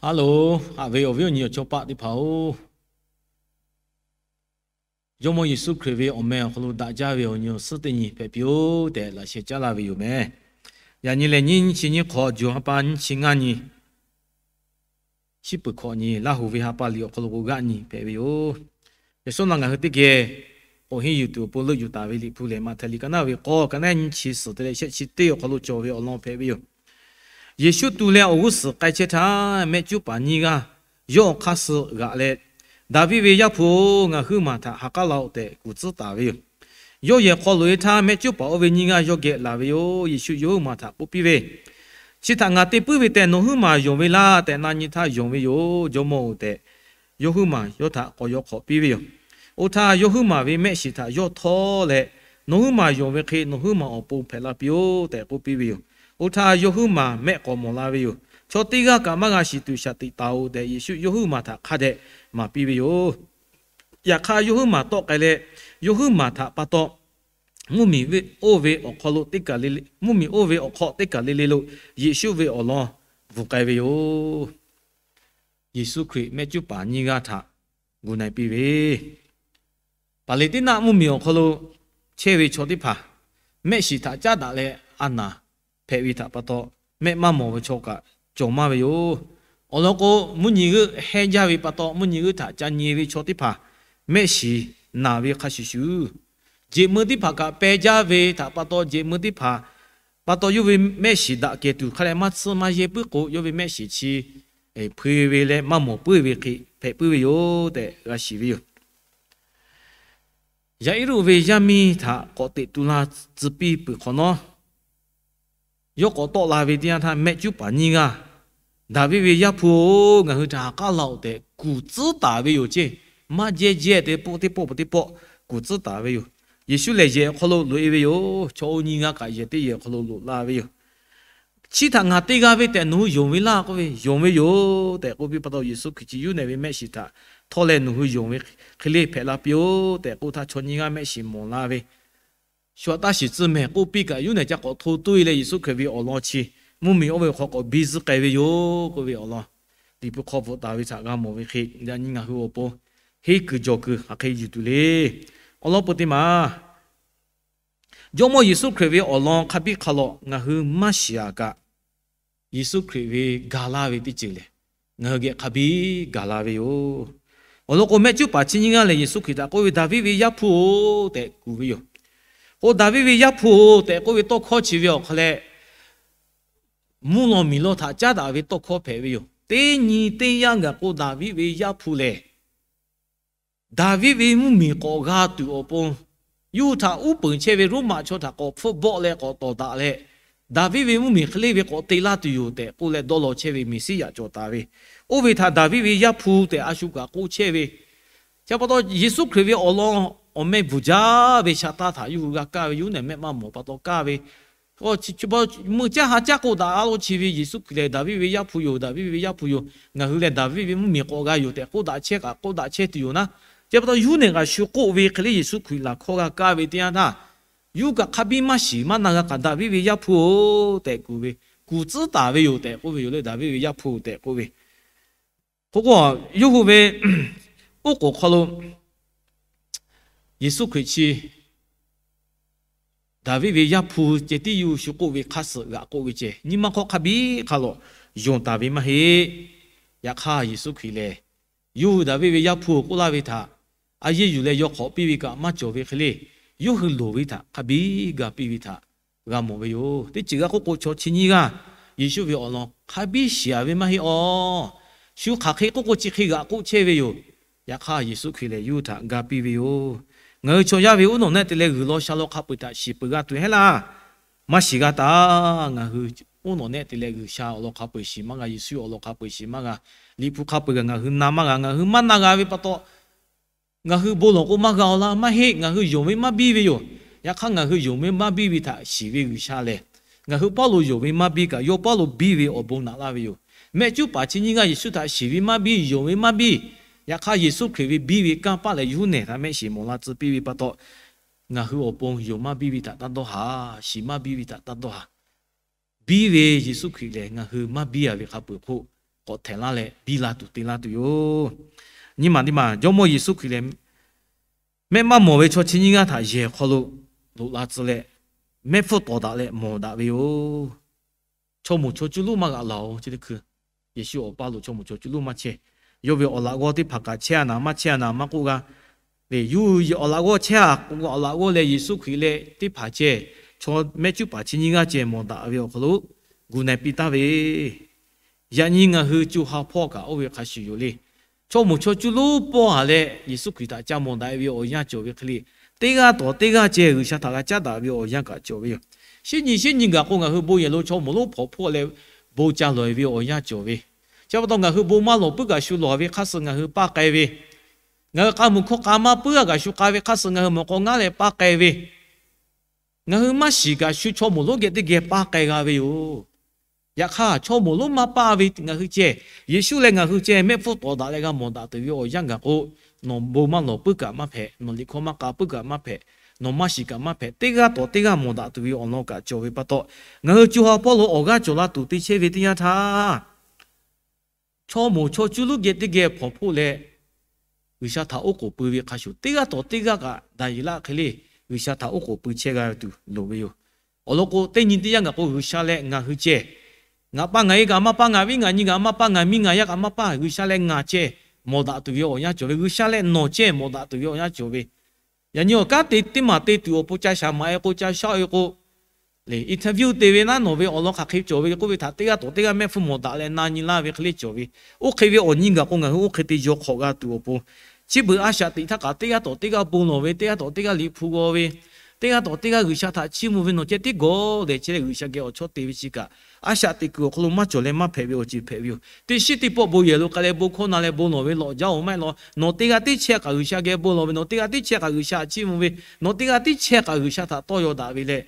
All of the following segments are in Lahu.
Aˉ loˬ, haꞈ ve awˬ viˉ awˬ nyi awˬ chawˇ paˆ teˇ hpaˍ-oˬ, Jawˇmawˇ Yeˍsuˆ Hkriꞈ ve awˬ meh awˬ hk'aw lo daꞈ jaˇ ve awˬ nyi awˬ suhˉ teˇ nyi hpehꞈ piˇ-oˆ tehꞈ laꞈ sheh caˉ laˇ ve yoˬ meh. Yaꞈ nyi lehˬ, nyiˇ nyiˇ chi nyiˇ hk'awꞈ, juˬ ha pa nyiˇ chi ngaˇ nyi, shiˉ peuˬ hkawꞈ nyi, Laˇ huˍ ve ha pa liꞈ awˬ hk'aw lo k'o g'aˆ nyi hpehꞈ ve yoˬ. Yaꞈ shawˉ naˆ ngaˬ hui teˇ geh awˬ heˆ yuˬ tuˬ awˬ pon leuˆ yuˬ taˍ ve Liꞈ hpu lehˬ, Maꞈhtehˍ liꞈ ka naˉ ve k'awˇ, ka naˉ nyiˇ chi suhˍ te leh shehˆ chi teˇ awˬ hk'aw lo cawˬ ve awˬ lawn hpehꞈ ve yoˬ. Yeˍsuˆ tu leh awˬ g'uˇ suhˍ k'ai chehˇ htaˇ, mehˆ cuˉ paˍ nyiˇ g'aˇ yawˇ awˬ hk'aˇ suh g'aꞈ leh, Daˍviˆ ve Yaˇ hpu-oˬ, ngaˬ huiˉ maˬ htaꞈ ha k'aˉ laˇ-oˆ tehꞈ kuˬ tcuhˉ taˍ ve yoˬ. Yawˇ yehˬ hk'aw loꞈ-e htaˇ, mehˆ cuˉ paˍ oˇ ve nyiˇ g'aˇ yawˇ geh laˬ ve yoˬ. Yeˍsuˆ yawˇ huiˉ maˬ htaꞈ k'oˆ piˇ ve, Chi htaꞈ ngaˬ te puiˉ ve tehꞈ nawˬ huiˉ maˬ yonˍ ve laˇ tehꞈ na nyi htaˇ, Yonˍ ve yoˬ, Jawˇmawˇ-oˬ tehꞈ, yawˇ huiˉ maˬ yawˇ htaꞈ k'awꞈ yaw hk'awꞈ piˇ ve yoˬ. Oˇ htaˇ yawˇ huiˉ maˬ ve mehˆ shiˍ htaꞈ yawˇ htawˇ leh, Nawˬ huiˉ maˬ yonˍ ve hk'e nawˬ huiˉ maˬ awˬ pon hpehꞈ la piˇ-oˆ tehꞈ k'oˆ piˇ ve yoˬ. Oˇ htaˇ yawˇ huiˉ maˬ mehˆ k'awꞈ mawˬ la ve yoˬ. Chaw teˇ g'aˇ kaꞈ maˇ g'a shiˍ tuˬ shaˍ tiꞈ taˍ-oꞈ tehꞈ, Yeˍsuˆ yawˇ huiˉ maˬ htaꞈ hk'a dehꞈ maˍ piˇ ve yoˬ. Yaꞈ hk'aˇ, yawˇ huiˉ maˬ tawˆ k'ai leh, yawˇ huiˉ maˬ htaꞈ pa taw mvuhˇmiˬ oˇ ve awˬ hk'aw lo teˇ kaˬ le le, mvuhˇmiˬ oˇ ve awˬ hk'aw teˇ kaˬ le le lo Yeˍsuˆ ve awˬ lawn bvuhˬ k'ai ve yoˬ. Yeˍsuˆ Hkriꞈ mehˆ cuˉ paˍ nyiˇ g'aˇ htaꞈ gu na-e piˇ ve, Paˍleˍtiˉnaˆ mvuhˇmiˬ awˬ hk'aw lo chehˇ ve chaw teˇ hpaˍ mehˆ shiˍ htaꞈ caˉ daꞈ leh a naˍ hpehꞈ ve htaꞈ pa taw, mehˆ maˇ mawˬ ve chaw kaꞈ cawˬ maˇ ve yoˬ. Awˬ lawn k'o, mvuhˇ nyi g'euˆ hehnˇ jaˇ ve pa taw, mvuhˇ nyi g'euˆ htaꞈ ca nyi ve chaw teˇ hpaˍ mehˆ shiˍ naˬ ve hk'a shuˍ shuˍ, jeꞈ meuˇ teˇ hpaˍ kaꞈ peh jaˇ ve htaꞈ pa taw, jeꞈ meuˇ teˇ hpaˍ pa taw yawˇ ve mehˆ shiˍ daꞈ kehˬ tuˬ hk'a leh maˇ tsuhˇ maˇ yehˇ puiˉ k'o, yawˇ ve mehˆ shiˍ chi hpui ve leh maˇ mawˬ puiˉ ve hk'e hpehꞈ puiˉ ve yoˬ tehꞈ g'a shiˍ ve yoˬ. Yaˍiˉruˆ ve yaˇ miˇ htaꞈ k'awꞈ teꞈ tu la tcuh piˇ peuˬ hk'awꞈ nawˉ, yawˇ k'awꞈ tawˆ la ve teˇ yanˇ htaˇ, mehˆ cuˉ paˍ nyiˇ g'aˇ, Daˍviˆ ve Yaˇ hpu-oˬ, ngaˬ hui htaꞈ ha k'aˉ laˇ-oˆ tehꞈ kuˬ tcuhˉ taˍ ve yoˬ ceˇ. Maˇ jehˇ jehˇ te pawˆ teˇ pawˆ pawˆ teˇ pawˆ kuˬ tcuhˉ taˍ ve yoˬ. Yeˍsuˆ lehˬ yehˬ awˬ hk'aw lo loꞈ-e ve yoˬ. Chaw oˇ nyiˇ g'aˇ kaꞈ yehˬ teˇ yehˬ awˬ hk'aw lo loꞈ la ve yoˬ. Chi htaꞈ ngaˬ te g'a ve tehꞈ nawˬ hui yonˍ ve laˇ k'oˆ ve, Yonˍ ve yoˬ tehꞈ k'oˆ piˇ pa taw, Yeˍsuˆ Hkriꞈ chi yawˇ nehˬ ve mehˆ shiˍ htaꞈ htawˇ leh nawˬ hui yonˍ ve hk'e le hpehꞈ la piˇ-oˆ tehꞈ k'oˆ htaˇ, chaw nyiˇ g'aˇ mehˆ shiˍ mawˬ la ve, Shu aꞈ taˇ shiˍ tcuh mehˍ k'oˆ piˇ kaꞈ, yawˇ nehˬ ca k'awꞈ hto toˇ-e leh Yeˍsuˆ Hkriꞈ ve awˬ lawn chi mvuhˇmiˬ oˇ ve awˬ hk'aw k'awꞈ biˇ zuhˆ k'ai ve yoˬ k'oˆ ve awˬ lawn Liꞈ hpu hk'aw bvuhꞈ taˍ ve htaꞈ g'a mawˬ ve hk'e, yaꞈ nyi ngaˬ hui awˬ pon henˇ kuiˬ jawˬ kuiˬ hk'aˬ hk'e yuˬ tuˬ le. Awˬ lawn peu teˇ maˬ, Jawˇmawˇ Yeˍsuˆ Hkriꞈ ve awˬ lawn hk'a biˇ hk'a lawꞈ ngaˬ hui maˇ shiˍ-a kaꞈ, Yeˍsuˆ Hkriꞈ ve ga laˇ ve teˇ ceuˬ lehˬ, ngaˬ hui geh hk'a biˇ gaˬ la ve yoˬ. Awˬ lawn k'o, mehˆ cuˉ paˍ chi nyiˇ g'aˇ lehˬ, Yeˍsuˆ Hkriꞈ htaꞈ k'oˆ ve, Daˍviˆ ve Yaˇ hpu-oˬ tehꞈ kuˬ ve yoˬ. K'o, Daˍviˆ ve Yaˇ hpu-oˬ tehꞈ k'oˆ ve tawˇ hkawˇ chi ve awˬ hk'aw leh, mvuhˇ law miˬ law htaꞈ caˉ daꞈ ve tawˇ hkawˇ hpehꞈ ve yoˬ. Teˇ nyi teˇ yanˇ gaˬ k'o, Daˍviˆ ve Yaˇ hpu lehˬ, Daˍviˆ ve mvuhˇmiˬ k'awꞈ g'a tuˬ awˬ pon, yawˇ hui htaꞈ uˉ peunˍ chehˇ ve Roˉmaꞈ chaw htaꞈ k'awꞈ hpfuhˆ bawˆ leh k'awꞈ tawˍ daꞈ leh, Daˍviˆ ve mvuhˇmiˬ hk'e le ve k'awꞈ te laˇ tuˬ yoˬ tehꞈ k'oˆ leh dawˇ law chehˇ ve Meˍsiˉyaꞈ cawˬ taˍ ve, oˇ ve htaꞈ Daˍviˆ ve Yaˇ hpu tehꞈ a shu kaꞈ k'oˆ chehˇ ve, chi pa taw Yeˍsuˆ Hkriꞈ ve awˬ lawn awˬ meh bvuhˬ jaˇ ve sha taˇ htaꞈ yawˇ hui g'a kaˇ ve, yawˇ hui nehˬ mehˆ maˇ mawˬ pa taw kaˇ ve, meuˇ caˇ ha caˇ k'oˆ daꞈ-a law chi ve Yeˍsuˆ Hkriꞈ lehˬ, Daˍviˆ ve Yaˇ hpu yoˬ, Daˍviˆ ve Yaˇ hpu yoˬ, ngaˬ hui lehˬ Daˍviˆ ve mvuhˇmiˬ k'awꞈ g'a yoˬ tehꞈ k'oˆ daꞈ chehˇ kaꞈ k'oˆ daꞈ chehˇ tuˬ yoˬ naˉ. Chi pa taw yawˇ hui nehˬ kaꞈ shu k'oˆ ve hk'e le, Yeˍsuˆ Hkriꞈ laˬ hkawˇ g'a kaˇ ve teˇ yanˇ htaˇ, yawˇ hui kaꞈ hk'a biˇ maˇ shiˍ maˇ na g'a kaꞈ, Daˍviˆ ve Yaˇ hpu-oˬ tehꞈ kuˬ ve, kuˬ tcuhˉ taˍ ve yoˬ tehꞈ k'oˆ ve yoˬ le, Daˍviˆ ve Yaˇ hpu tehꞈ k'oˆ ve. K'o k'o, yawˇ hui ve oˉ k'oˍ hk'aw lo Yeˍsuˆ Hkriꞈ chi Daˍviˆ ve Yaˇ hpu ceh tiˉ yawˇ hui shu k'oˆ ve hk'aˇ suh g'aꞈ k'oˆ ve ceh, nyi ma hk'aw hk'a biˇ hk'a lawꞈ yonˍ taˍ ve maˇ heˆ. Yaꞈ hk'aˇ, Yeˍsuˆ Hkriꞈ lehˬ, yawˇ hui Daˍviˆ ve Yaˇ hpu k'oˆ laˇ ve htaꞈ a yeˇ yuˬ leh yaw hk'awꞈ piˇ ve kaꞈ maˇ cawˬ ve hk'e le, yawˇ hui loˍ ve htaꞈ hk'a biˇ ga piˇ ve htaꞈ g'a mawˬ ve yoˬ. Teˇ ceuˬ g'a k'oˆ k'o, chaw chi nyiˇ g'aˇ Yeˍsuˆ ve awˬ lawn hk'a biˇ shiˍ-a ve maˇ heˆ awˬ. Shu hk'aˬ hk'e k'oˆ k'o, chi hk'e g'aꞈ k'oˆ chehˇ ve yoˬ. Yaꞈ hk'aˇ, Yeˍsuˆ Hkriꞈ lehˬ, yawˇ hui htaꞈ ga piˇ ve yoˬ. Ngaˬ hui chaw yaˇ ve uˉ nawˬ nehˆ te leh g'uiˬ law sha law hk'a peu-eˬ htaꞈ shiˍ peuˬ g'a tuˬ heˆ laˇ. Maˇ shiˍ g'a taˍ. Ngaˬ hui uˉ nawˬ nehˆ te leh g'uiˬ sha awˬ lawn hk'a peu-eˬ shiˍ maˇ g'a, Yeˍsuˆ awˬ lawn hk'a peu-eˬ shiˍ maˇ g'a, Liꞈ hpu hk'a peu-eˬ g'a ngaˬ hui na maˇ g'a. Ngaˬ hui maˇ na g'a ve pa taw, ngaˬ hui bon lawˬ k'o maˇ g'a-oˬ laˇ maˇ heˆ. Ngaˬ hui yonˍ ve maˇ biˇ ve yoˬ. Yaꞈ hk'aˇ, ngaˬ hui yonˍ ve maˇ biˇ ve htaꞈ shiˍ ve G'uiˬsha lehˬ, ngaˬ hui paˉ lo yonˍ ve maˇ biˇ kaꞈ, yawˇ paˉ lo biˇ ve awˬ bon naꞈ laˇ ve yoˬ. Mehˆ cuˉ paˍ chi nyiˇ g'aˇ Yeˍsuˆ htaꞈ shiˍ ve maˇ biˇ, yonˍ ve maˇ biˇ. Yaꞈ hk'aˇ, Yeˍsuˆ Hkriꞈ ve biˇ ve kanˇ paˆ lehˬ, yawˇ hui nehˬ htaꞈ mehˆ shiˍ mawˬ la tcuh piˇ ve pa taw, ngaˬ hui awˬ pon yonˍ maˇ biˇ ve htaꞈ taˇ dawˇ haˍ, shiˍ maˇ biˇ ve htaꞈ taˇ dawˇ haˍ. Biˇ ve Yeˍsuˆ Hkriꞈ lehˬ, ngaˬ hui maˇ biˇ-a ve hk'a peu-eˬ hk'oˆ, k'awꞈ htehˍ laˇ leh biˇ la tuˬ te laˇ tuˬ yoˬ. Nyi maˬ teˇ maˬ Jawˇmawˇ Yeˍsuˆ Hkriꞈ lehˬ, mehˆ maˇ mawˬ ve chaw chi nyiˇ g'aˇ htaꞈ yehˬ hk'aw lo loꞈ la tcuh leh, mehˆ hpfuhˇ tawˍ daꞈ leh mawˬ daꞈ ve yoˬ. Chaw moˍ chaw cuˇ lonˉ maˇ g'aꞈ laˬ-oˬ. Chi teˇ hkui Yeˍsuˆ awˬ paˇ lo chaw moˍ chaw cuˇ lonˉ maˇ chehˇ. Yawˇ ve awˬ laꞈ g'awˇ teˇ hpaˍ kaꞈ chehˇ a naˍ maˇ chehˇ a naˍ maˇ k'oˆ g'a. Leh yuˬ awˬ laꞈ g'awˇ chehˇ a k'o, awˬ laꞈ g'awˇ leh Yeˍsuˆ Hkriꞈ leh teˇ hpaˍ ceh, chaw mehˆ cuˉ paˍ chi nyiˇ g'aˇ ceh mawˬ daꞈ ve awˬ hk'aw lo gu na e piˇ taˍ ve, yaꞈ nyi ngaˬ hui co ha hpawˇ kaꞈ oˇ ve hk'a shuˍ yoˬ le. Chaw moˍ chaw cuˇ lonˉ pawˇ haˍ leh Yeˍsuˆ Hkriꞈ htaꞈ ca mawˬ daꞈ ve awˬ yanˇ cawˬ ve hk'e le, teˇ g'aˇ tawˍ teˇ g'aˇ ceh G'uiˬsha htaꞈ g'a caˉ daꞈ ve awˬ yanˇ kaꞈ cawˬ ve yoˬ. Shinˉ nyi shinˉ nyi gaˬ k'o, ngaˬ hui bon yehˬ lo chaw moˍ lonˉ hpawnˬ hpawˇ leh bon ca lawˬ e ve awˬ yanˇ cawˬ ve. Chi pa taw ngaˬ hui bon maˇ lawˬ puiˉ kaꞈ shu lawˬ ve hk'aˇ suh ngaˬ hui paˇ k'ai ve, ngaˬ hui k'a muiˬ hkawˇ k'a maˇ puiˉ g'a kaꞈ shu k'a ve hk'aˇ suh ngaˬ hui mawˬ k'aw ngaˉ leh paˇ k'ai ve, ngaˬ hui maˇ shiˍ kaꞈ shu chaw moˍ lonˉ geh teˇ geh paˇ k'ai g'a ve yoˬ. Yaꞈ hk'aˇ, chaw moˍ lonˉ maˇ paˇ ve ngaˬ hui ceh, Yeˍsuˆ leh ngaˬ hui ceh mehˆ hpfuhˇ tawˍ daꞈ leh g'a mawˬ daꞈ tuˬ ve awˬ yanˇ gaˬ k'o, nawˬ bon maˇ lawˬ puiˉ kaꞈ maˇ hpehꞈ, nawˬ liꞈ hkawˇ maˇ k'a puiˉ kaꞈ maˇ hpehꞈ, nawˬ maˇ shiˍ kaꞈ maˇ hpehꞈ, teˇ g'aˇ tawˍ teˇ g'aˇ mawˬ daꞈ tuˬ ve awˬ lawn kaꞈ cawˬ ve pa taw, ngaˬ hui co ha hpawˇ lo awˬ g'aˇ cawˬ la tuˬ te chehˇ ve teˇ yanˇ htaˇ, chaw moˍ chaw cuˇ lonˉ geh teˇ geh hpawnˬ hpawˇ leh G'uiˬsha htaꞈ oˉ k'oˍ pui ve hk'a shuˍ, teˇ g'aˇ tawˍ teˇ g'aˇ kaꞈ Daˍyeˍlaˆ hk'e le G'uiˬsha htaꞈ oˉ k'oˍ pui chehˇ g'a tuˬ loˍ ve yoˬ. Awˬ lawn k'o, teˇ nyi teˇ yanˇ gaˬ k'o, G'uiˬsha leh ngaˬ hui ceh, ngaˬ paˇ ngaˬ e kaꞈ maˇ paˇ, ngaˬ viˉ ngaˬ nyi kaꞈ maˇ paˇ, ngaˬ miˇ ngaˬ yaˇ kaꞈ maˇ paˇ, G'uiˬsha leh ngaˬ ceh mawˬ daꞈ tuˬ ve awˬ yanˇ cawˬ ve, G'uiˬsha leh nawˬ ceh mawˬ daꞈ tuˬ ve awˬ yanˇ cawˬ ve. Yaꞈ nyi awˬ kanˉ te teˇ maˬ te tuˬ awˬ pon ca shaˍ maꞈ e k'o, ca shaˉ e k'o, leh interview te ve naˉ nawˬ ve awˬ lawn hk'aˬ hk'e cawˬ ve k'oˆ ve htaꞈ teˇ g'aˇ tawˍ teˇ g'aˇ mehˆ hpfuhˇ mawˬ daꞈ leh na nyi laˇ ve hk'e le cawˬ ve. Oˇ hk'e ve awˬ nyi gaˬ k'o, ngaˬ hui oˇ hk'e te yaw hk'awꞈ g'a tuˬ awˬ pon, chi beuꞈ a shaꞈ teꞈ htaˇ kaꞈ teˇ g'aˇ tawˍ teˇ g'aˇ bon lawˬ ve, teˇ g'aˇ tawˍ teˇ g'aˇ liꞈ hpu g'aw ve, teˇ g'aˇ tawˍ teˇ g'aˇ G'uiˬsha htaꞈ chiˇ mvuh ve nawˬ ceh tiˉ gawˬ leh chehˇ leh G'uiˬsha geh awˬ chawˇ te ve chi kaꞈ, a shaꞈ teꞈ kuiˬ awˬ hk'aw lo maˇ cawˬ leh maˇ hpehꞈ ve awˬ ceuˬ hpehꞈ ve yoˬ. Teˇ shiˉ teˇ pawˆ bon yehˬ lo k'ai leh bon hkawˇ na leh bon lawˬ ve lawꞈ jaˇ-oˬ maˇ heˆ law. Nawˬ teˇ g'aˇ tiˉ chehˇ kaꞈ G'uiˬsha geh bon lawˬ ve, nawˬ teˇ g'aˇ tiˉ chehˇ kaꞈ G'uiˬsha htaꞈ chiˇ mvuh ve, nawˬ teˇ g'aˇ tiˉ chehˇ kaꞈ G'uiˬsha htaꞈ tawˇ yaw daꞈ ve leh,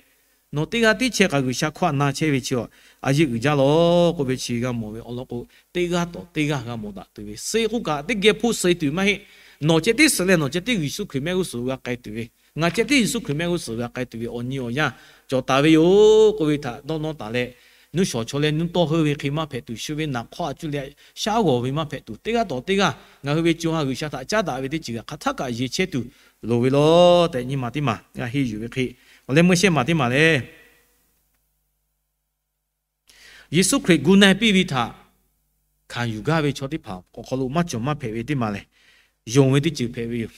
nawˬ teˇ g'aˇ tiˉ chehˇ kaꞈ G'uiˬsha hkawˇ htaꞈ na chehˇ ve chi a, a yeˇ uiˍ jaˇ lawˬ k'oˆ ve chi g'a mawˬ ve awˬ lawn k'o, teˇ g'aˇ tawˍ teˇ g'aˇ g'a mawˬ daꞈ tuˬ ve, suh k'oˆ kaꞈ teˇ geh hpoˆ suh tuˬ maˇ heˆ. Nawˬ ceh tiˉ suh leh nawˬ ceh tiˉ Yeˍsuˆ Hkriꞈ mehˆ g'uˇ suhˍ g'a k'ai tuˬ ve, ngaˬ ceh tiˉ Yeˍsuˆ Hkriꞈ mehˆ g'uˇ suhˍ g'a k'ai tuˬ ve awˬ nyi awˬ yanˇ cawˬ taˍ ve yoˬ k'oˆ ve htaꞈ dawˇ nawˇ taˍ leh, nuˇ shawˍ chaw leh nuˇ tawˇ heuˆ ve hk'e maˇ hpehꞈ tuˬ, shu ve naˍ hk'awˇ a cuˇ leh shaˉ g'awˬ ve maˇ hpehꞈ tuˬ, teˇ g'aˇ tawˍ teˇ g'aˇ ngaˬ hui ve co ha G'uiˬsha htaꞈ caˉ daꞈ ve teˇ ceuˬ hk'aˬ htaˇ kaꞈ yeˬ chehˇ tuˬ loˍ ve law tehꞈ nyi ma teˇ maˬ g'a henˇ yuˬ ve hk'e, awˬ leh meuˇ shehˇ maˬ teˇ maˬ lehˬ, Yeˍsuˆ Hkriꞈ gu na e piˇ ve htaꞈ hkanˍ yuˬ gaˇ ve chaw teˇ hpaˍ awˬ hk'aw lo maˇ cawˬ maˇ hpehꞈ ve teˇ maˬ lehˬ, yonˍ ve teˇ ceuˬ hpehꞈ ve yoˬ.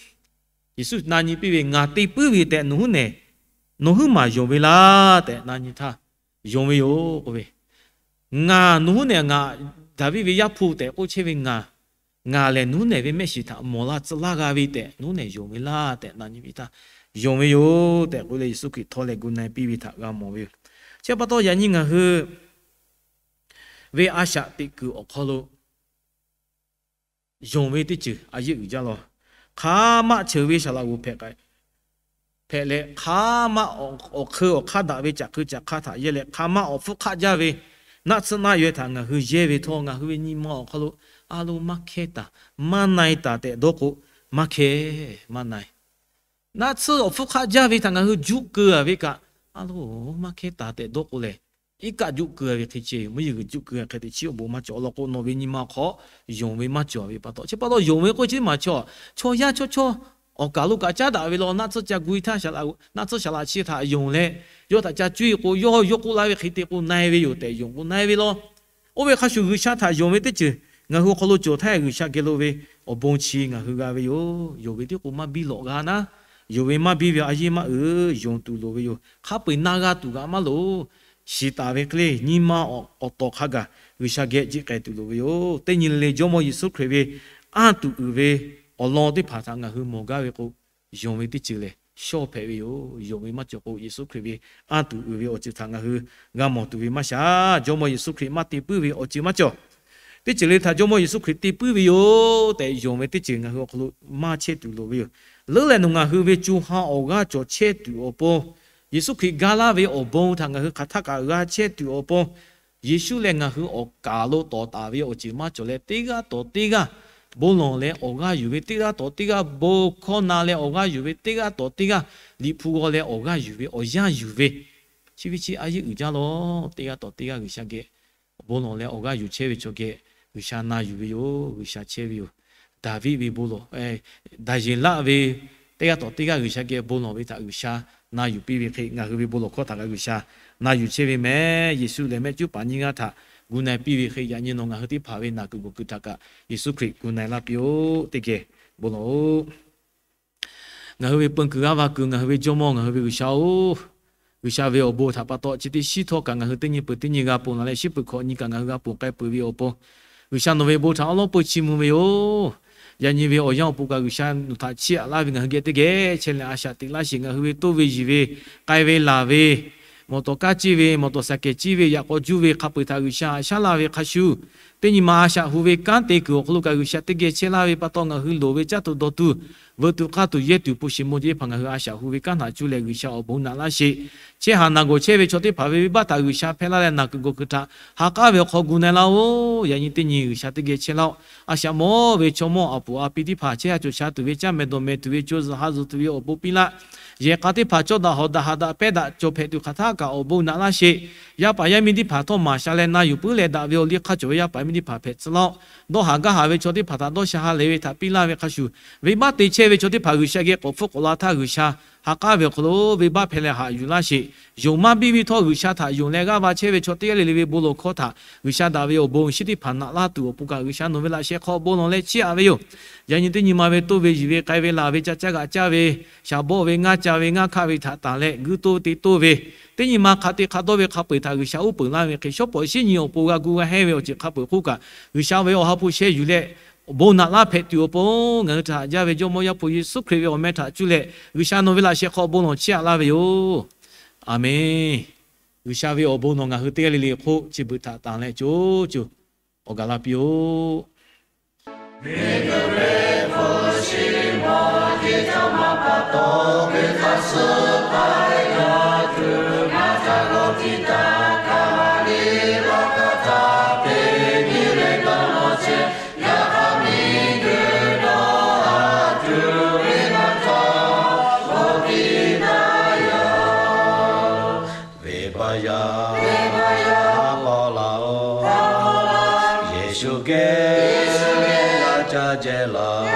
Yeˍsuˆ na nyi piˇ ve, Ngaˬ te puiˉ ve tehꞈ nawˬ huˉ nehˬ, nawˬ huiˉ maˬ yonˍ ve laˇ tehꞈ na nyi htaˇ, yonˍ ve yoˬ k'oˆ ve, Ngaˬ nawˬ huˉ nehˬ ngaˬ Daˍviˆ ve Yaˇ hpu tehꞈ k'oˆ chehˇ ve ngaˬ, ngaˬ lehˬ nawˬ huˉ nehˬ ve mehˆ shiˍ htaꞈ mawˬ la tcuh laˇ g'a ve tehꞈ nawˬ huˉ nehˬ yonˍ ve laˇ tehꞈ na nyi piˇ htaˇ, yonˍ ve yoˬ tehꞈ k'oˆ leh Yeˍsuˆ Hkriꞈ htawˇ leh gu na e piˇ ve htaꞈ g'a mawˬ ve yoˬ. Chi pa taw yaꞈ nyi ngaˬ hui ve a shaꞈ teꞈ kuiˬ awˬ hk'aw lo yonˍ ve teˇ ceuˬ a yeˇ uiˍ jaˇ law. Hk'aˬ maˆ cheuˬ ve saˍ laꞈ g'oˍ hpehꞈ leh, hk'aˬ maˆ awˬ hk'eun awˬ hk'aˇ daꞈ ve caꞈ hk'eun caꞈ hk'aˇ htaꞈ yehˇ leh, hk'aˬ maˆ awˬ hpfuhˇ hk'aˆ jaˇ ve naˆ tsuhˇ naˆ yaweh htaꞈ ngaˬ hui yehˇ ve htawˇ, ngaˬ hui ve nyi ma awˬ hk'aw lo a lo maˇ hkehˇ taˍ, maˇ na e taˍ tehꞈ dawˇ k'o, maˇ hkehˇ, maˇ na e. Naˆ tsuhˇ awˬ hpfuhˇ hk'aˆ jaˇ ve htaꞈ ngaˬ hui juˆ keu a ve kaꞈ, a lo maˇ hkehˇ taˍ tehꞈ dawˇ k'o lehˬ, iˉ kaˆ juˆ keu a ve hk'e ceh, mvuhˇ yeˬ g'uiˬ juˆ keu a hk'e te chi awˬ bon maˇ cawˬ. Awˬ lawn k'o, nawˬ ve nyi ma awˬ hk'aw yonˍ ve maˇ cawˬ ve pa taw, chi pa taw yonˍ ve k'oˆ chi maˬ chaw, chaw yaˇ chaw chaw awˬ kaˬ lo kaꞈ caˉ daꞈ ve law. Naˆ tsuhˇ ca gu e htaˇ, naˆ tsuhˇ saˍ laꞈ chi htaꞈ yonˍ leh, yawˇ htaꞈ ca cuˇ e k'o, yawˇ yawˇ k'oˆ laˇ ve hk'e te k'o na e ve yoˬ tehꞈ yonˍ k'o na e ve law. Oˇ ve hk'a shuˍ G'uiˬsha htaꞈ yonˍ ve teˇ ceuˬ ngaˬ hui awˬ hk'aw lo cawˬ htaˇ, G'uiˬsha geh lo ve awˬ bon chi ngaˬ hui g'a ve yoˬ. Yonˍ ve tiˉ k'o maˇ biˇ lawꞈ g'a naˉ, yonˍ ve maˇ biˇ ve a yeˇ maˇ uiˍ, yonˍ tuˬ loˍ ve yoˬ. Hk'a peu eˬ na g'a tuˬ g'aꞈ maˇ loˍ. Shiˍ taˍ ve hk'e le nyi ma awˬ tawˍ hk'a gaˬ G'uiˬsha geh jiˆ k'ai tuˬ loˍ ve yoˬ. Teˇ nyi le le Jawˇmawˇ Yeˍsuˆ Hkriꞈ ve anˇ tuˬ uiˍ ve awˬ lawn teˇ hpaˍ htaꞈ ngaˬ hui mawˬ gaˇ ve k'o, yonˍ ve teˇ ceuˬ lehˬ shawˇ hpehꞈ ve yoˬ. Yonˍ ve maˇ cawˬ k'o, Yeˍsuˆ Hkriꞈ ve anˇ tuˬ uiˍ ve awˬ ceuˬ htaꞈ ngaˬ hui g'a mawˬ tuˬ ve maˇ shaˍ. Jawˇmawˇ Yeˍsuˆ Hkriꞈ maˇ te puiˉ ve awˬ ceuˬ maˇ cawˬ. Teˇ ceuˬ le htaꞈ Jawˇmawˇ Yeˍsuˆ Hkriꞈ te puiˉ ve yoˬ tehꞈ yonˍ ve teˇ ceuˬ ngaˬ hui awˬ hk'aw lo maˇ chehˇ tuˬ loˍ ve yoˬ. Leuˉ leh nawˬ ngaˬ hui ve co ha awˬ g'aˇ cawˬ chehˇ tuˬ awˬ pon, Yeˍsuˆ Hkriꞈ ga laˇ ve awˬ bon htaꞈ ngaˬ hui hk'aˬ htaˇ kaꞈ g'a chehˇ tuˬ awˬ pon, Yeˍsuˆ leh ngaˬ hui awˬ kaˍ lo tawˍ taˍ ve awˬ ceuˬ maˇ cawˬ leh, teˇ g'aˇ tawˍ teˇ g'aˇ bon lawˬ leh awˬ g'aˇ yuˬ ve, teˇ g'aˇ tawˍ teˇ g'aˇ bon hkawˇ na leh awˬ g'aˇ yuˬ ve, teˇ g'aˇ tawˍ teˇ g'aˇ liꞈ hpu g'aw leh awˬ g'aˇ yuˬ ve awˬ yanˇ yuˬ ve, chi ve chi a yeˇ uiˍ jaˇ law. Teˇ g'aˇ tawˍ teˇ g'aˇ G'uiˬsha geh bon lawˬ leh awˬ g'aˇ yuˬ chehˇ ve chaw geh G'uiˬsha na yuˬ ve yoˬ. G'uiˬsha chehˇ ve yoˬ. Daˍviˆ ve bon lawˬ, Daˍyeˍlaˆ ve teˇ g'aˇ tawꞈ teˇ g'aˇ G'uiˬsha geh bon lawˬ ve htaꞈ G'uiˬsha na yuˬ piˇ ve hk'e, ngaˬ hui ve bon lawˬ hkawˇ htaꞈ kaꞈ G'uiˬsha na yuˬ chehˇ ve mehˍ. Yeˍsuˆ lehˬ mehˆ cuˉ paˍ nyiˇ g'aˇ htaꞈ gu na-e piˇ ve hk'e, yaꞈ nyi nawˬ ngaˬ hui teˇ hpaˍ ve naˬ kuiˬ gawˬ kuiˬ htaꞈ kaꞈ Yeˍsuˆ Hkriꞈ gu na-e laˇ piˇ-oˆ. Teˇ geh bon lawˬ-oˆ. Ngaˬ hui ve peun kuiˬ g'aˇ va kuiˬ, ngaˬ hui ve Jawˇmawˇ, ngaˬ hui ve G'uiˬsha-oˬ, G'uiˬsha ve awˬ bon htaꞈ pa taw chi teˇ shiˉ htawˇ kaꞈ ngaˬ hui teˇ nyi peuˬ teˇ nyi g'a ponˬ laˬ leh, shiˉ peuˬ hkawꞈ nyi kaꞈ ngaˬ hui g'a ponˬ k'ai peuˬ ve awˬ pon, G'uiˬsha nawˬ ve bon htaꞈ awˉ lawˉ peu chi mvuh ve yoˬ. Yaꞈ nyi ve awˬ yanˇ awˬ pon kaꞈ G'uiˬsha nawˬ htaꞈ chiˇ aꞈ laˇ ve ngaˬ hui geh teˇ geh chehˇ leh a shaꞈ teꞈ laˇ sheˍ. Ngaˬ hui ve toˇ ve yiˬ ve, k'ai ve laˬ ve, mawˬ tawˍ kaˇ ciˇ ve, mawˬ tawˍ saˍ kehˬ ciˇ ve, yaꞈ k'aw juˇ ve hk'a peu-eˬ htaꞈ G'uiˬsha haꞈ shaˉ laˇ ve hk'a shuˍ, teˇ nyi ma a shaꞈ hu ve kanˉ te kuiˬ awˬ hk'aw lo kaꞈ G'uiˬsha teˇ geh chehˇ laˇ ve pa taw, ngaˬ hui loˍ ve caˇ tuˬ dawˬ tuˬ, veuꞈ tuˬ k'aˇ tuˬ yehˇ tuˬ hpu shiˍ mawˇ jeˬ teˇ hpaˍ ngaˬ hui a shaꞈ hu ve kanˉ htaꞈ cuˇ leh G'uiˬsha awˬ bon naꞈ laˇ sheˍ. Chehˇ haˍ naˬ gawˬ chehˇ ve chaw teˇ hpaˍ ve venˇbaˆ htaꞈ G'uiˬsha hpehˇ laˇ leh naˬ kuiˬ gawˬ kuiˬ htaꞈ ha k'aˉ ve awˬ hk'aw gu na-e laˇ-oˆ. Yaꞈ nyi teˇ nyi G'uiˬsha teˇ geh chehˇ laˇ-oˆ. A shaꞈ mawˇ ve chaw mawˇ aˬ puˍ a pi teˇ hpaˍ chehˇ ha cawˬ sha tuˬ ve, caˇ mehˍ dawˬ mehˍ tuˬ ve, co zuhꞈ ha zuhꞈ tuˬ ve awˬ bon piˇ laˇ. Yehˬ k'a teˇ hpaˍ cawˇ daꞈ hawˍ daꞈ haꞈ daꞈ pehˇ daꞈ cawˬ hpehꞈ tuˬ hk'aˬ htaˇ kaꞈ awˬ bon naꞈ laˇ sheˍ. Yaˇ paˍ yaˇ miˇ teˇ hpaˍ htawˇ maˍ sha leh na yuˬ puiˉ leh daꞈ ve awˬ liˇ hk'aˇ cawˬ ve yaˇ paˍ yaˇ miˇ teˇ hpaˍ hpehꞈ tcuh laˇ-oˆ. Dawˇ haˍ gaˇ haˍ ve chaw teˇ hpaˍ htaꞈ dawˇ sha ha lehˬ ve htaꞈ piˇ laˇ ve hk'a shuˍ, venˇbaˆ te chehˇ ve chaw teˇ hpaˍ G'uiˬsha geh k'awꞈ hpfuhˆ k'awꞈ la htaˇ G'uiˬsha ha k'aˉ ve awˬ hk'aw lo venˇbaˆ hpehˇ leh haꞈ yuˬ laˇ sheˍ. Yonˍ maˇ biˇ ve htawˇ G'uiˬsha htaꞈ yonˍ leh g'aˇ va chehˇ ve chaw teˇ g'aˇ le le ve bon lawˬ hkawˇ htaꞈ G'uiˬsha daꞈ ve awˬ bon shiˉ teˇ hpaˍ naꞈ laˇ tuˬ awˬ pon kaꞈ G'uiˬsha nawˬ ve laꞈ sheh hk'aw bon lawˬ leh chiˇ aꞈ ve yoˬ. Yaꞈ nyi teˇ nyi ma ve toˇ ve yiˬ ve, k'ai ve laˬ ve, ca caˇ g'aꞈ caˇ ve, shaˍ bawˆ ve, ngaˇ ca ve, ngaˇ hkaˆ ve htaꞈ tanˬ leh guiˇ toˇ te toˇ ve, teˇ nyi ma hk'a te hk'a dawˇ ve hk'a peu-eˬ htaꞈ G'uiˬsha uˉ peunˍ laˇ ve hk'e, shawˉ pawˍ shiˉ nyi awˬ pon g'a gu g'a hehnˇ ve awˬ ceuˬ hk'a peu-eˬ hk'oˆ kaꞈ G'uiˬsha ve awˬ ha hpu sheh yuˬ leh bon naꞈ laˇ hpehꞈ tuˬ awˬ pon ngaˬ hui htaꞈ haꞈ jaˇ ve Jawˇmawˇ Yaˇ hpu Yeˍsuˆ Hkriꞈ ve awˬ meh htaꞈ cuˇ leh G'uiˬsha nawˬ ve laꞈ sheh hk'aw bon lawˬ chiˇ aꞈ laˇ ve yoˬ. Aˬmenˍ. G'uiˬsha ve awˬ bon nawˬ ngaˬ hui teˇ g'aˇ le le hk'oˆ chi beuꞈ htaꞈ tanˬ leh co co awˬ gaˬ la piˇ-oˆ. Venˇbaˆ yaˇ, venˇbaˆ yaˇ, paw laˬ-oˬ. Yeˍsuˆ geh, Yeˍsuˆ geh g'a caˇ jehˇ laˇ.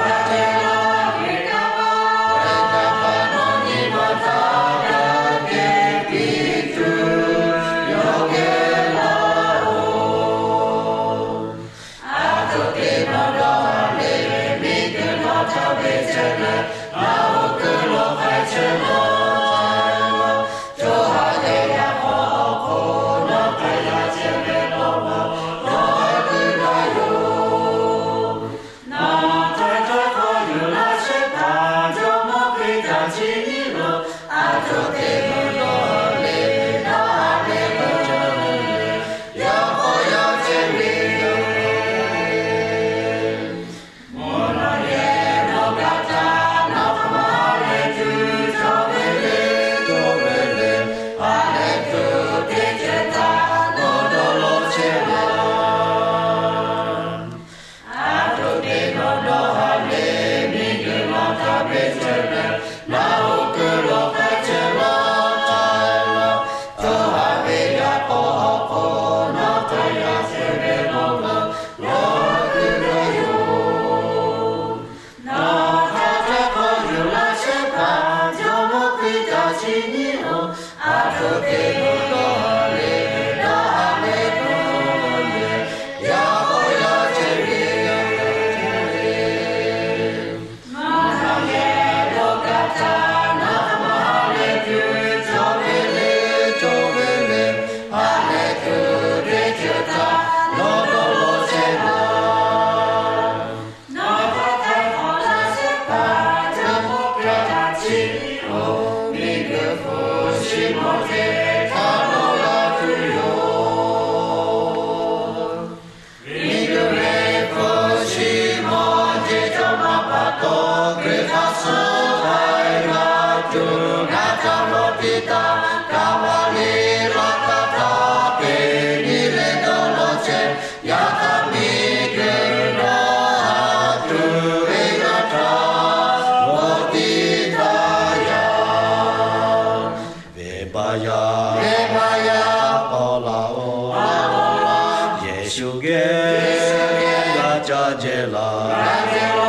Venˇbaˆ yaˇ, venˇbaˆ yaˇ, paw laˬ-oˬ. Yeˍsuˆ geh, Yeˍsuˆ geh jehˬ laˬ.